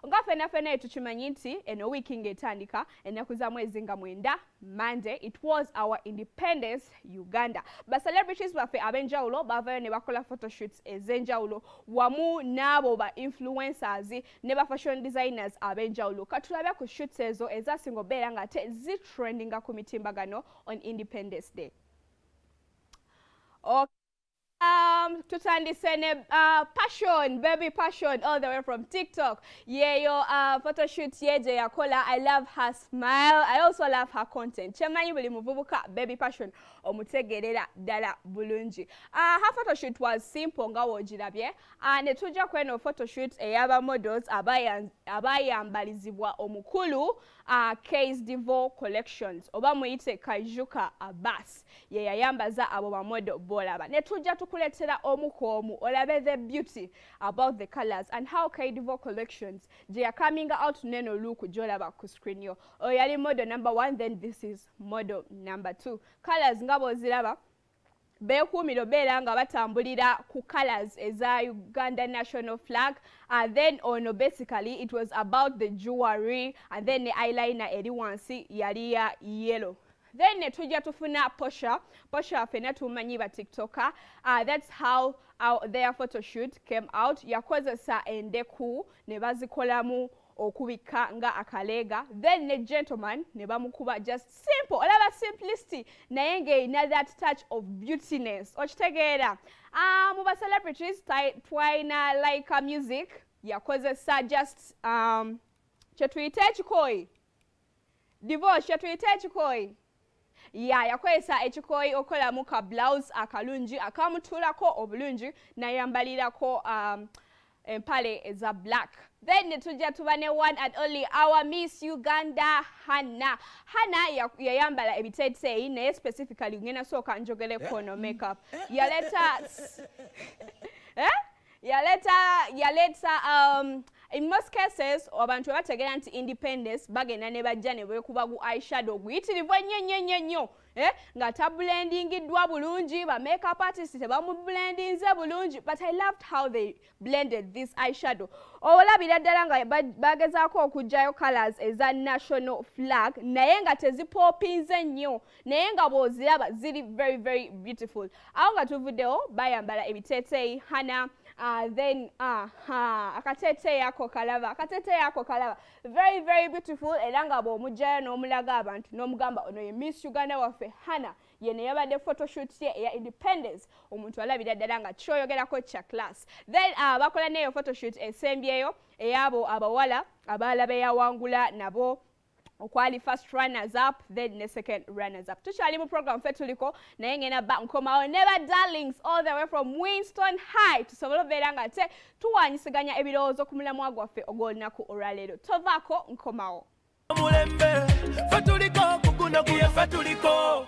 Nga ffenna ffenna tukimanyi nti eno wiiki ng'etandika ennaku za mwezi nga 9, Monday, it was our independence, Uganda. Ba celebrities baffe ab'enjawulo bavayo ne bakola photoshoots ez'enjawulo wamu n'abo ba influencers ne ba fashion designers ab'enjawulo. Katulabe ku shoots ezo ezasinga obeera nga ate zitrendinga ku mitimbagano on Independence Day. Okay. Tutandise ne Passion, Baby Passion, all the way from TikTok. Yeyo photoshoot ye gye yakola. I love her smile. I also love her content. Kyemanyi buli muvubuka Baby Passion omutegerera ddala bulungi. Her photoshoot was simple nga w'ogirabye. Ne tujja kweno photoshoot ey'aba models abayambalizibwa omukulu Case Devo Collections, oba muyite Kaijuka Abbas, ye yayambaza abo ba model bolaba. Ne tujja tukuleetera omu ku omu olabe the beauty about the colors and how Kaidivo Collections gye coming out neno look gy'olaba ku screen yo. Oyo yali model number one, then this is model number two. Colors nga bw'oziraba, beekuumira obeera nga batambulira ku colors eza Uganda national flag. Then ono basically it was about the jewelry, and then ne eyeliner eri wansi yali ya yellow. Then ne tujja tufuna Posha. Posha ffenna tumanyi ba TikToker. That's how their photo shoot came out. Yakozesa endeku ne bazikolamu okubikka nga akaleega, then ne gentleman ne bamukuba just simple. Olaba simplicity naye ng'erina that touch of beautiness, okitegeera? Mu ba celebrities twalina Like Music, yakozesa just kyetuyite ekikooyi divorce, kyetuyite ekikooyi ya yakozesa ekikooyi okolamu ka blouse akalungi akamutuulako obulungi, nayambalirako empale eza black. Then ne tujja tuba ne one and only our Miss Uganda, Hannah. Hannah yayambala ebiteeteeyi, naye specifically ngenda sooka njogereko no makeup yaleta, eh? Yaleta, in most cases abantu bategeera nti independence bagenda ne bajja ne beekuba gu eyeshadow guyitirivu ennyo ennyo ennyo ennyo, eh? Nga tablendingiddwa bulungi, ba makeup artist tebamublendinze bulungi, but I loved how they blended this eyeshadow. Olabira ddala nga bagezaako okuggyayo colors eza national flag, naye nga tezipopinze nnyo, naye nga bw'oziraba ziri very very beautiful. Awo nga tuvuddewo bayambala ebiteeteeyi Hana. Then akateeteeyi ako kalaba, akateeteeyi ako kalaba, very very beautiful, era nga bw'omuggyayo n'omulaga abantu n'omugamba ono ye Miss Uganda waffe Hana, ye ne yabadde photoshoot ye eya independence, omuntu alabira ddala nga kyoyogerako kya class. Then bakola neyo photoshoot esembyeyo ey'abo abawala abalala beyawangula nabo, okwali first runners up then ne second runners up. Tukyali mu program ffe tuliko, naye ngenda ba nkomawo ne ba darlings all the way from Winston High, tusobole obeera nga te tuwanyisiganya ebirowoozo ku mulamwa gwaffe ogw'olunaku olwaleero. Tovaako, nkomawo. Omulembe ffe tuliko, kuguno guye ffe tuliko.